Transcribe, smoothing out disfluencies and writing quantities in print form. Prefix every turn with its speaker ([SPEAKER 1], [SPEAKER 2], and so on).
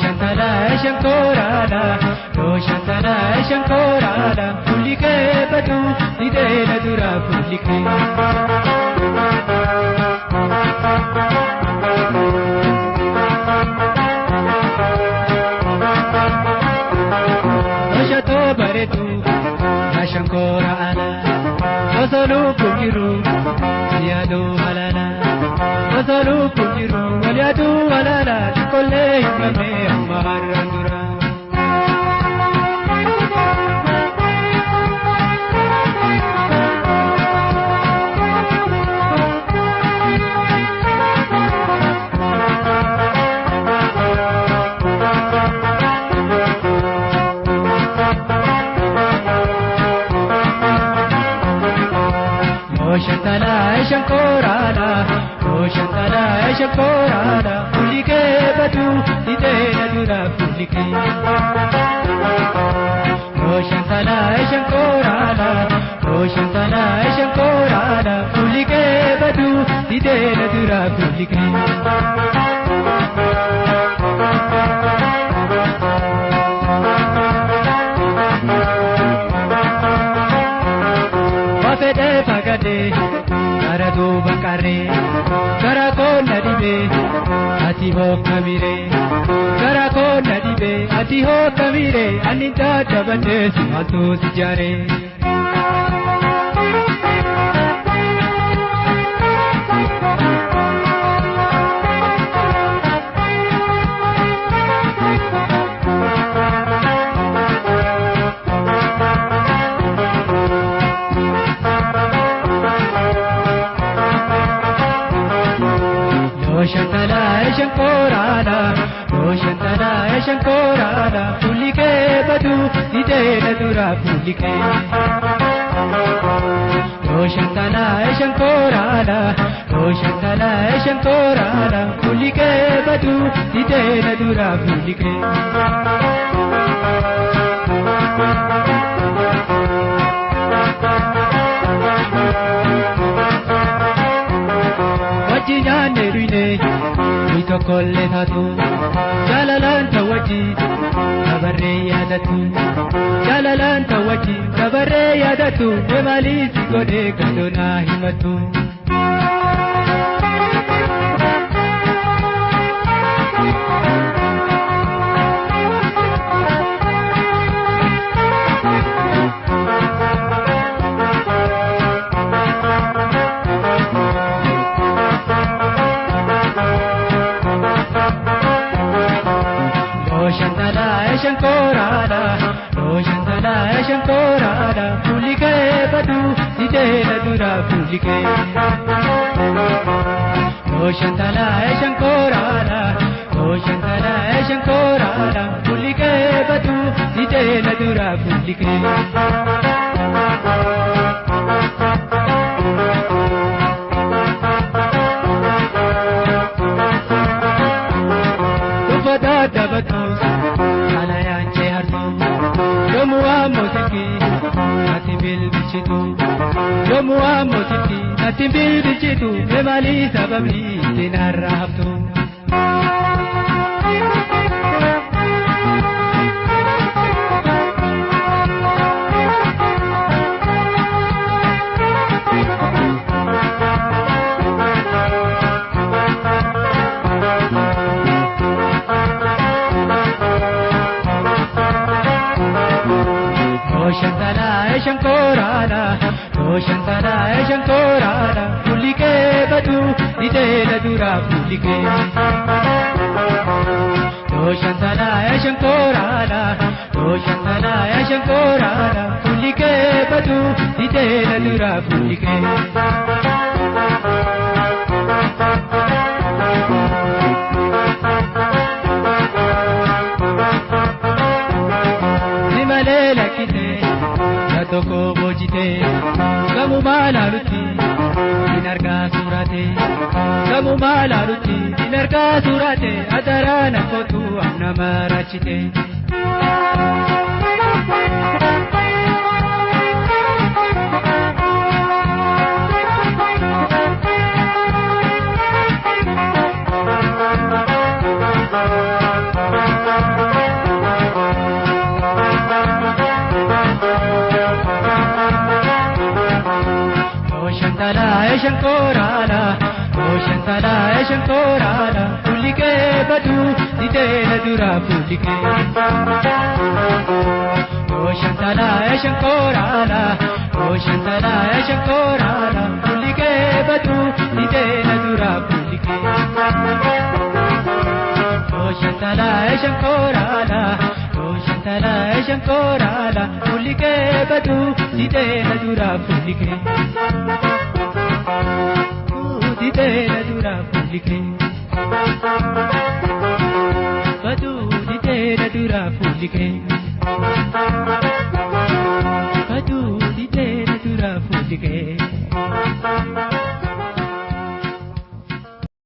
[SPEAKER 1] Shantala shankorala, oh shantala shankorala, fulike batu didela dura fulike. Oshato baretu, shankorala, osolu pujiru, siyadu halala, osolu pujiru, waliyadu halala, kolle himame ammarandura. Shantala shankorala, oh shantala shankorala, fulike batu didela dura fulike. Oh shantala shankorala, oh shantala shankorala, fulike batu didela dura fulike. Fedhe fagade gara duuba qarree gara koo na dhibee ati hoo kamiree gara koo na dhibee ati hoo kamiree ani dadhabadhee si maaltu si jaaree. Shantala shankorala, oh shantala shankorala, fulike batu didela dura fulike. Oh shantala shankorala, oh shantala shankorala, fulike batu didela dura fulike. Wajji nyaanne dhuyne ni tokkollee taatu jaalalaan ta'wajji dabarree yaadatu jaalalaan ta'wajji dabarree yaadatu maalii si godhee gadoonaa himatu. Shantala shankorala, oh shantala shankorala, fulike batu didela dura fulike. Oh shantala shankorala, oh shantala shankorala, fulike batu didela dura fulike. Dabatu alayaan cehartu yoomuu ammoo natti bilbilchitu yoomuu ammoo natti bilbilchitu maalii sababni ittiin har'a haftu. Shantala shankorala, oh shantala shankorala, fulike batu didela dura fulike. Oh shantala shankorala, oh shantala shankorala, fulike batu didela dura fulike. Malee lakkisee tokko boojitee gamumaa laalutti hin argaa suuratee gamumaa laalutti hin argaa suuratee ataraa na kootu amna maraachitee. Oshantala shankorala, oshantala shankorala, fuulli kee baduu didee na dura fuulli kee. Oshantala shankorala, oshantala shankorala, fuulli kee baduu didee na dura fuulli kee. Oshantala shankorala, oshantala shankorala, fuulli kee baduu didee na dura fuulli kee. Didee na dura fuulli kee. Baduu didee na dura fuulli kee.